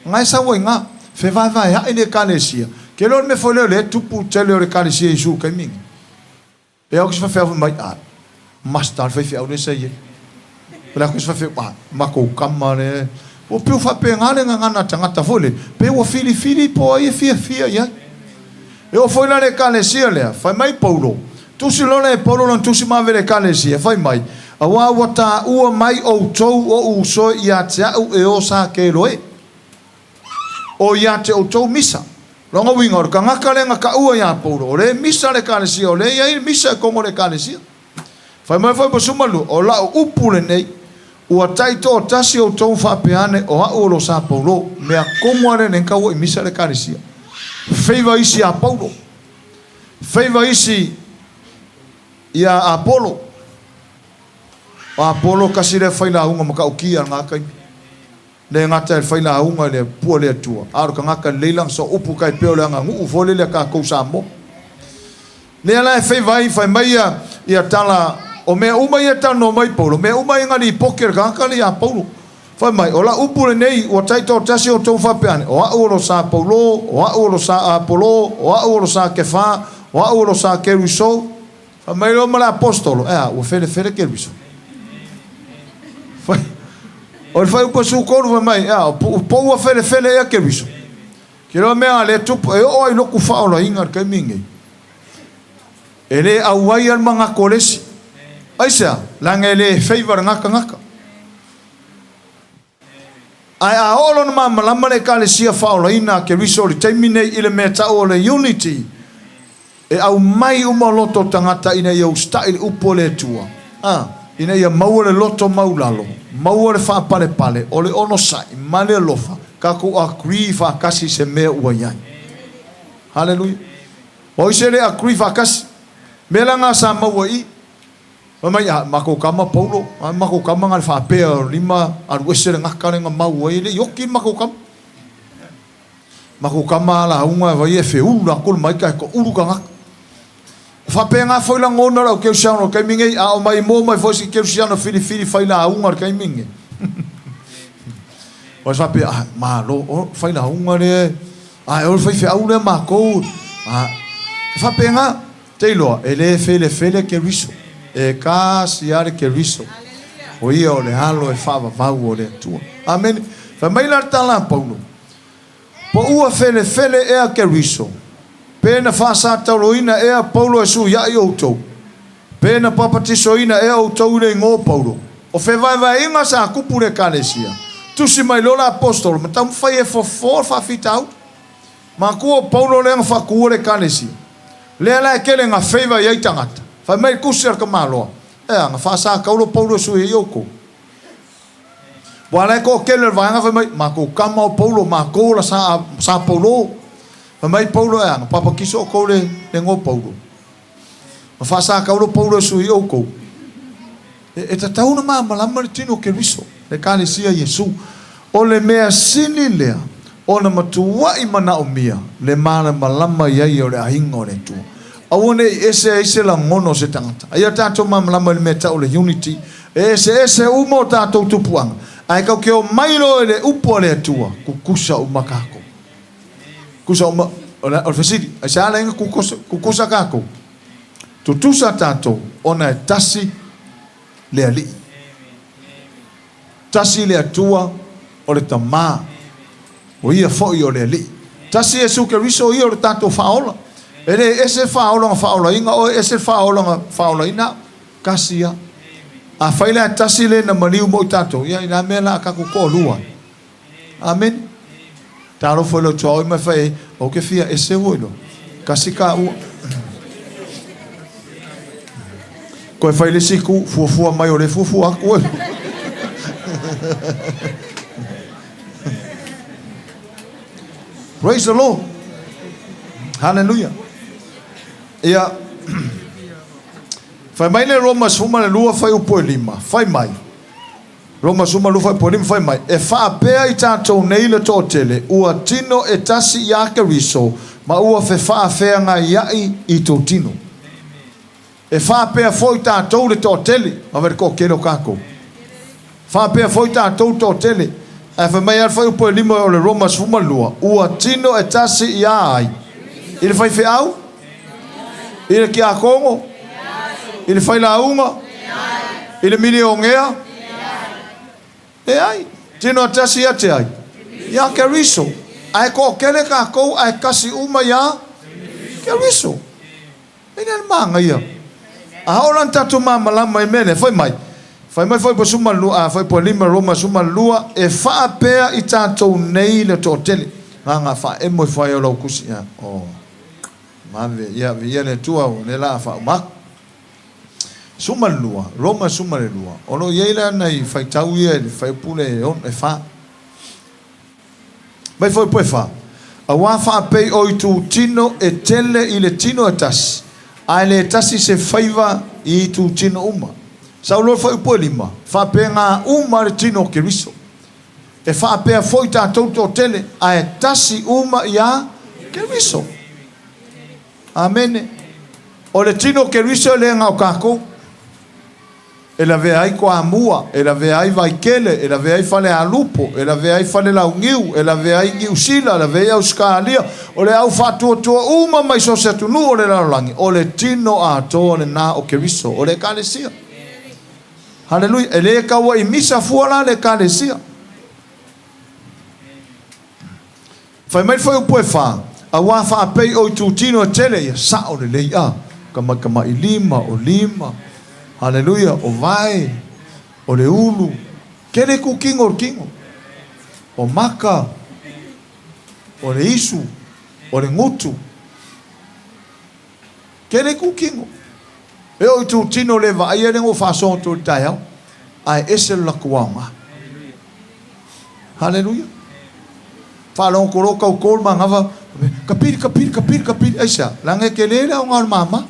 Na e sau ai na, fevaevaea'i le Ekalesia. Ke iloa o le mea foi lea o lea e tupu tele o le Ekalesia Iesu i le taimi lenei. E ao se faifeau fai mai, a, must a le faifeau lea sa i ai. O le a se faifeau, a, matou tama lea. Ua pei ua faapena le gagana a tagata foi lele, pei ua filifili po o ai e fiafia i ai. E oo foi la i le Ekalesia lea, fai mai Paulo, tusi loa lea e Paulo lana tusi ma ave i le Ekalesia, fai mai, Auā ua taua mai outou oʻu uso ia te a'u e o sa Keloe, o ia te outou misa. Lona uiga, o le tagata lea na taua iā Paulo, o lea e misa le Ekalesia, o lea e i ai le misa i totonu o le Ekalesia. Fai mai foi Pasumalua, O la'u upu lenei, ua taitoatasi outou faapea ane o a'u o lo sa Paulo. Mea tonu a lea nei taua i misa le Ekalesia. Feiva isi iā Paulo. Feiva isi iā Apolo. O Apolo tasi lea failauga matautia i lena taimi. Le gata i le failauga i le pua le Atua, a o le tagata lelei lana sooupu tai pei o le aganuu foi lele a tatou Samoa. Lea la e feiva ai, fai mai ia, ia tala, o mea uma ia e talanoa mai Paulo, mea uma ia na lipoti e le tagata lea ia Paulo. Fai mai, o lau upu lenei, ua taitoatasi outou faapea ane, o a'u o lo sa Paulo, o a'u o lo sa Apolo, o a'u o lo sa Kefa, o a'u o lo sa Keriso. Fai mai loa ma le aposetolo, e a, ua felefele Keriso. Fai, o le fuaiupu 13 fai mai, e a, po ua felefele ea Keriso. Ke loa mea a le tupu, e oo ai loku faaolaina i le taimi lenei. E le auai a le manatu o le isi. Aisea? Leaga e le feiva le gata gata. Ae a oo lona malamalama le Ekalesia Faaolaina a Keriso i le taimi nei i le mea tau o le unity, e aumai uma loto o tagata ina ia usita'i i le upu a le Atua, a, ina ia maua le loto maulalo, maua le faapalepale, o le onosai, ma le alofa, tatou agree faatasi i se mea ua i ai. Haleluia! O ai se le agree faatasi? Mea la na sa maua i i. Fai mai, a, matou tama Paulo, a matou tama na le faapea o lima alu ese le gata lea na mau ai, e le i oti le matou tama. Matou tama a lauga vai e feulu latou le maika e toulu tagata. O faapena foi lagona o le au kerisiano i le taimi nei, a o mai moa mai foi si kerisiano filifili fai lauga i le taimi nei. O faapea, ah, malo, o fai lauga lea, a e o le faifeau lea matou, a, e faapena. Te iloa, e le felefele Keriso. E tasi lava le Keriso. O ia o le Alo e faavavau o le Atua. Amene. Fai mai la le tala a Paulo, Po ua felefele ea Keriso? Pe na faasataoloina ea Paulo e suiaʻi outou? Pe na papatisoina ea outou i le igoa o Paulo? O fevaevaeaiga sa tupu i le Ekalesia. Tusi mai loa le Aposetolo ma taumafai e fofo le faafitauli. Matua o Paulo lea na faatuua le Ekalesia. Lea la e tele na feiva i ai tagata. Fai mai le tusi a le tamaloa, Ea, na faasatauro Paulo e sui ai outou. Ua ala e toatele o le vaega fai mai, matou tama o Paulo, matou la sa, sa Paulo. Fai mai Paulo, ea, na papatiso outou le, le igoa o Paulo. Na faasatauro Paulo e sui ai outou. E, e tatau ona malamalama le tino o Keriso, le Ekalesia Iesu. O le mea sili lea ona matua'i manaomia le malamalama i ai o le aiga o le Atua. Aua ne i ese ai se lagona o se tagata. A ia tatou malamalama i le mea e tau o le unity, e eseese uma o tatou tupuaga, ae tatou te omai loa i le upu a le Atua, tutusa uma tatou. Tutusa uma, o le, o le fesili, aisea la ina tutusa, tutusa tatou? Tutusa tatou ona e tasi le Alii. Tasi le Atua, o le Tama, o Ia foi o le Alii. Tasi Iesu Keriso, o Ia o le tatou Faaola. E le ese le faaola na faaolaina oe, ese le faaola na faaolaina au. Kasi a. Afai la e tasi le na maliu mo i tatou, ia i le a mea la a tatou toalua ai? Amene. Talofa i lou tuaoi ma e fai ai, Ou te fia ese ua iloa. Kasi kaua. Toe fai le isi itu, fuafua mai o lea e fuafua atu oe. Praise the Lord. Hallelujah. Ia, fai mai le Roma 12 fuaiupu e 5, fai mai, Roma 12 fuaiupu e 5 fai mai, E faapea i tatou nei le toatele, ua tino e tasi iā Keriso, ma ua fefaafeagaiaʻi i tou tino. E faapea foi tatou le toatele, ma le toatele o tatou. Faapea foi tatou le toatele. Ae fai mai lava le fuaiupu e 5 o le Roma 12, ua tino e tasi iā ai? I le faifeau? I le tiakono? I le failauga? I le milionea? Leai. Tino e tasi ia te ai? Iā Keriso. Ae toatele tatou ae tasi uma iā Keriso. E le manaia. A oo la ina tatou malamalama i mea lea, fai mai, fai mai fuaiupu 12, a, fuaiupu 5, Roma 12, e faapea i tatou nei le toatele. Gaga faaemo ifo ai o lau tusi. Ia, o, vave, ia, viia le Atua, o lea la a faauma atu. 12, Roma 12, o lo o i ai la nai faitau ia i le fuaiupu lea e, e fa. Mai foi poe fa, Auā faapei o itutino e tele i le tino e tasi, ae le tasi se faiva i itutino uma. Sau loa foi upu e lima, Faapegā uma le tino o Keriso. E faapea foi tatou toatele, ae tasi uma iā Keriso. Amene. O le tino o Keriso e le gao tatou. E lavea ai Toamua, e lavea ai Vaitele, e lavea ai Falealupo, e lavea ai Falelauniu, e lavea ai Niu Sila, e lavea ai Ausetalia, o le au faatuatua uma mai so o se atunuu o le lalolagi, o le tino atoa lena o Keriso, o le Ekalesia. Haleluia! E le taua'i misa fua la le Ekalesia. Fai mai le fuaiupu e fa, Auā faapei o itutino e tele ia, sao lelei a, kamaikamaʻi lima, o lima, haleluia, o vae, o le ulu, tele itutino o le tino, o maka, o le isu, o le gutu, tele itutino. E oo i itutino le vaaia lea na ou faasoa atu ai i le taeao, ae ese le latou aoga. Haleluia. Faalogo loa tauto le manava, kapili, kapili, kapili, kapili. Aisea? Leaga e tele le aoga o le mama.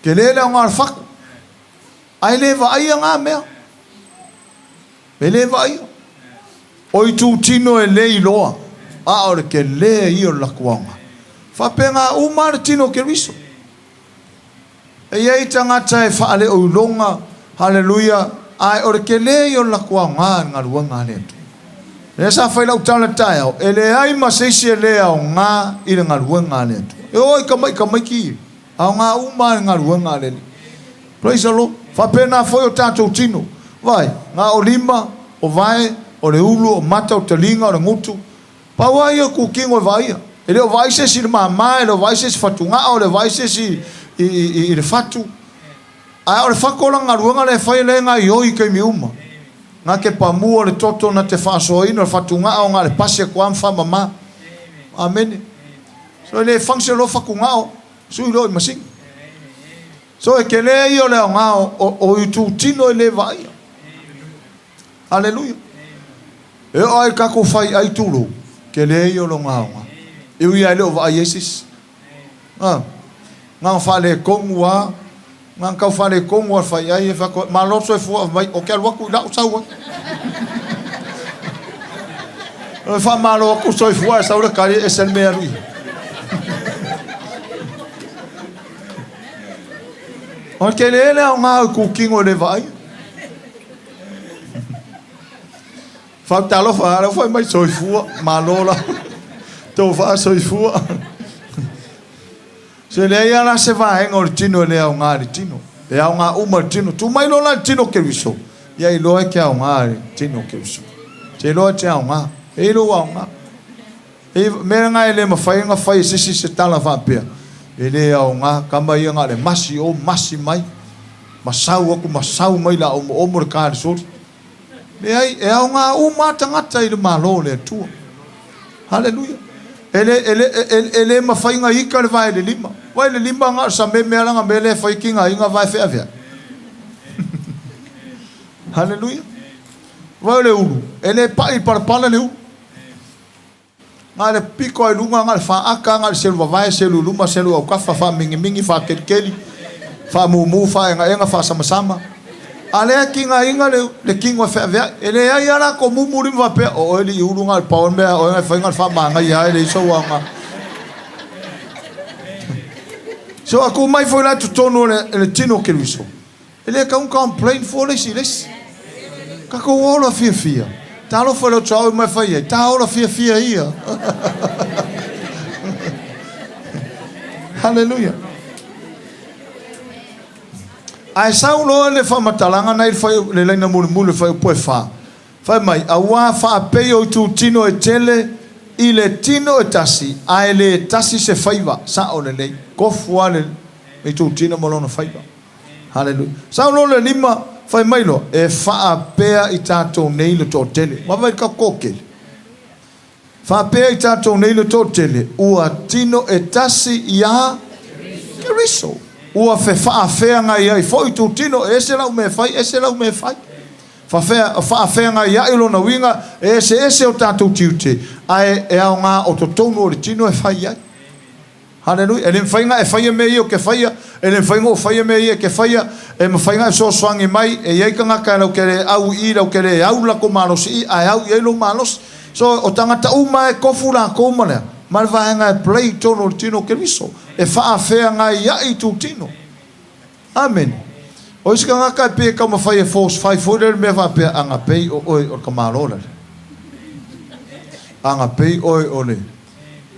Tele le aoga o le fatu. Ae le vaaia ngā mea. E le vaaia. O itutino e le iloa, a o le tele ia o le latou aoga. Faapena uma lava le tino o Keriso. E i ai tagata e faaleoiloga, haleluia, ae o le tele ia o le latou aoga i le galuega a le Atua. Lea sa fai lau tala i le taeao, e leai ma se isi e le aoga i le galuega a le Atua. E oo i tamaiti tamaiti, aoga uma lava i le galuega a le Alii. Praise the Lord. Faapena foi o tatou tino. Vaai, na o lima, o vae, o le ulu, o mata, o taliga, o le gutu, Pau lava ia o kutino e vaaia. E le o vaai se isi i le mama, e le o vaai se isi i fatugao, e le o vaai se isi i le fatu. Ae o le fatu o lana galuega lea e fai, lea e gaoioi i taimi uma. Na te pamua le toto, na te faasoaina le fatugao, na o le pasi atu lava ma faamama. Amene. So e le function loa fatugao, sui loa i masini. So e tele ia o le aoga o itutino e le vaaia. Aleluia. E oo lava i le tatou fai ai tulou, tele ia o lona aoga. E ui lava e le o vaai ai se isi. A, na ona faaletonu lava, na ona tau faaletonu lava o le fai ai, e fai atu, malo le soifua, fai mai, ou te alu atu i lau sau ai. E faamalo atu le soifua ae sau le tali e ese le mea e alu i ai. O le tele le aoga o itutino e le vaaia. Faatalofa, a lea ua fai mai soifua, malo la. Tou faasoifua. Se leai lava la se vaega o le tino e le aoga i le tino. E aoga uma i le tino. Tuu mai loa la i le tino Keriso, ia iloa e te aoga i le tino Keriso. Te iloa e te aoga. E i ai lou aoga. E mea na e le mafai ona fai e se isi se tala faapea. E le aoga, tama ia na o le masi i o masi mai, ma sau atu ma sau mai la omoomo le ta i le soli. Leai, e aoga uma lava tagata i le Malo o le Atua. Haleluia. E le, e le, e, e le mafai ona ita le vae i le lima. Vae i le lima na o le sameme lava lana mea lea e fai tigaina vae feaveai. Haleluia. Vae o le ulu, e le pai i le palapala le ulu. Na o le pito lava i luga, na o le faata, na o le selu vavae, selu i luma, selu i autafa, faamingimingi, faakelikeli, faamumu, faaegaega, faasamasama. A lea e tigaina le, le tino e feaveai. E leai lava la ko mumu lima faapea, o oe liulu na o le pao le mea a oe na e fai na o le faamanaia lava e leai sou aoga. So a tu mai foi la i totonu o le, le tino o Keriso, E le tau complain fua le isi i le isi. Tatou ola fiafia. Talofa i le otaoi mai fai ai, ta ola fiafia ia. Hallelujah. Ae sau loa le faamatalaga na i le fai, le laina mulimuli o le fuaiupu e fa. Fai mai, auā faapei o itutino e tele i le tino e tasi, ae le tasi se faiva. Sao lelei. Tofu lava le itutino ma lona faiva. Haleluia. Sau loa le lima, fai mai loa, e faapea i tatou nei le toatele. Ua vaai i le tatou toatele. Faapea i tatou nei le toatele, ua tino e tasi iā Keriso. Ua fefaafeagai ai foi itutino, e ese lau mea e fai, ese lau mea e fai. Faafea, faafeagaia'i lona uiga, e eseese o tatou tiute, ae e aoga o totonu o le tino e fai ai. Haleluia. E le mafai ona e faia mea ia ou te faia, e le mafai ona ou faia mea ia e te faia, e mafai ona e fesoasoani mai, e i ai tagata latou te le au i i, latou te le au latou malosi i i, ae au i ai lou malosi. So, o tagata uma e tofu latou ma le a? Ma le vaega e play i totonu o le tino o Keriso, e faafeagaia'i itutino. Amene. O isi tagata e pei e taumafai e force fai foi lea le mea faapea a na pei o oe o le tamaloa lale. A na pei oe o le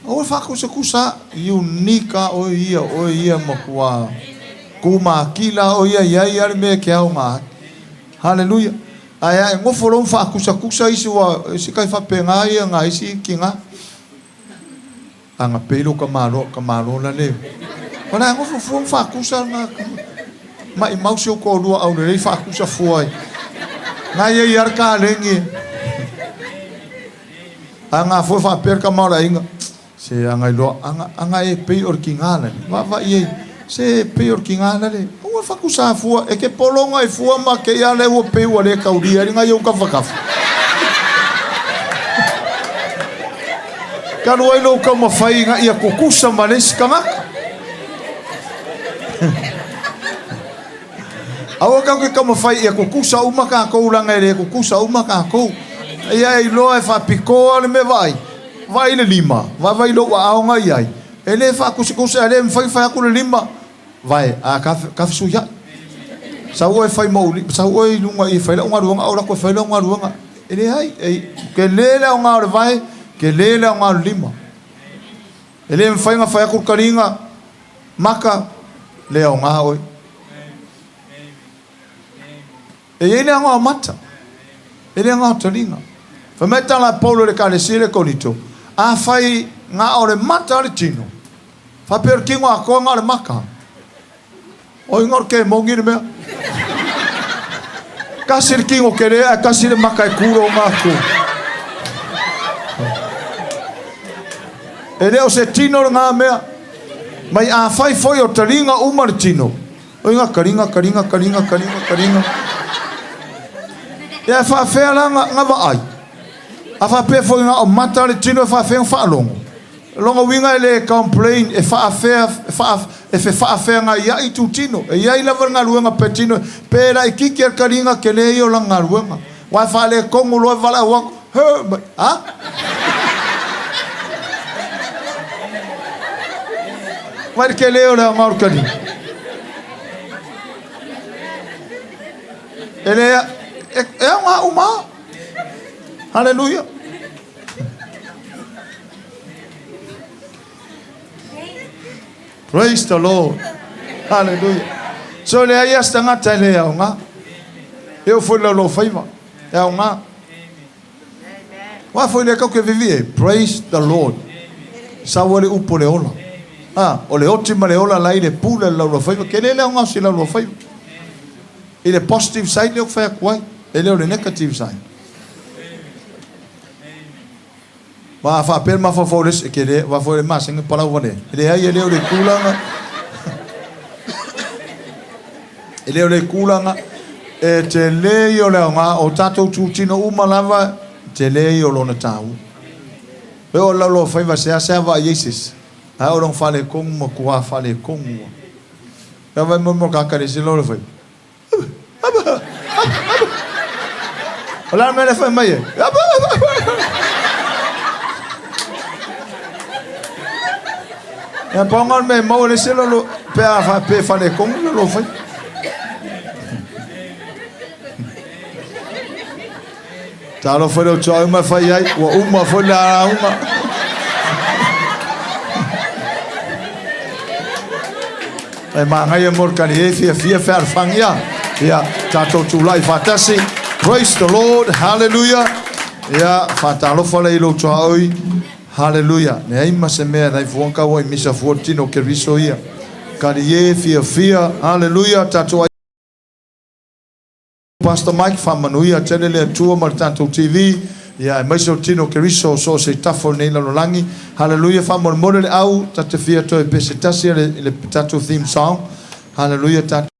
Aua e faakusakusa unique a oe ia, oe ia matua kūmakila a oe ia i ai a le mea e ke aoga ai. Haleluia. Ae a e nofo loa ma faakusakusa isi ua se kai faapena ia nga isi tiga. Aga pei lou tamaloa, tamaloa la le. O le a nofo fua ma faakusa nga maimau si ou toalua aulelei faakusa fua ai. Nga ia ia le kalegi. Aga fua faapea le tama o le aiga. Se aga iloa, aga, aga e pei o le tiga lale. Vaavaai ai, se e pei o le tiga lale. Aua le faakusa fua, e ke pologa i fua ma keia le ua pei ua le taulia ai le ngai ou tafatafa. Talu ai lou taumafai ina ia tutusa ma le isi tagata. Aua tatou te taumafai ia tutusa uma tatou leaga e le tutusa uma tatou. Ia e iloa e faapitoa le mea vaai. Vaai le lima, vaavaai lou aao na i ai. E le faatusatusa, e le mafai ona fai atu le lima. Vae, a ka, ka fesuiai. Sau oe fai ma ou, sau oe i luga i e fai lau galuega, ou alu atu e fai lau galuega. E leai, e, tele le aoga o le vae, tele le aoga o le lima. E le mafai ona fai atu le taliga, maka, le aoga oe. E i ai le aoga o mata, e le aoga o taliga. Fai mai tala a Paulo i le Ekalesia i le Korinito, Afai na o le mata le tino, faapea o le tino atoa na o le mata. Oi na o le kemoni le mea. Tasi le tino tele ae tasi le mata e tu lona atu. E le o se tino lena mea. Mai afai foi o taliga uma le tino, Oi nga kariga, kariga, kariga, kariga, kariga. Ia e faafea la nga, nga vaai? A faapea foi nga o mata le tino e faafea nga faalogo? Lona uiga e le complain, e faafea, faa, e fefaafeagaia'i itu tino. E i ai lava le galuega pe tino, pe laitiiti a le kariga tele ia o lana galuega. Aua e faaletonu loa e valaau atu, He mai, a? Vai le tele o le aoga o le kariga. E le, e, e aoga uma. Haleluia. Praise the Lord. Hallelujah. So leai lava se tagata e le aoga. E oo foi i le laulaufaiva, e aoga. Aua foi lea tatou te vivii ai. Praise the Lord. Sau ai le upu o le ola. A, o le oti ma le ola la i le pule a le Lauluafaiva. Tele le aoga o si Lauluafaiva. I le positive side lea ou te fai atu ai, e le o le negative side. Ma a faapea le mafaufau o le isi, e tele, aua foi o le masina e palau vale ai. E leai, e le o le tulaga, e le o le tulaga, e tele ia o le aoga, o tatou itutino uma lava, e tele ia o lona taua. E oo i le laulau-a-faiva, e seasea vaai ai se isi, ae oo i lona faaletonu, matua faaletonu lava. Ia vaai mai le tagata i le isi laulau-a-faiva. O le a le mea lea e fai mai ai? Ia, pau lena o le mea e maua e le isi lolo, pe a faapea e faaletonu le lolo fai. Talofa i le utuau ma fai ai, ua uma foi le lauga. E manaia mo le kali e fiafia fealofani ia. Ia, tatou tulai faatasi. Praise the Lord, hallelujah. Ia, faatalofa lea i lou tuaoi. Hallelujah. Leai ma se mea e fua tau ai misa fua tino Keriso ia. Kali e fiafia, hallelujah. Tatou Pastor Mike, faamanuia tele le Atua ma le tatou TV, ia aemaise o tino Keriso o so o se tafa o lenei lalolagi. Hallelujah, faamolemole le au, ta te fia toe pese tasi i le tatou theme song. Hallelujah, tatou.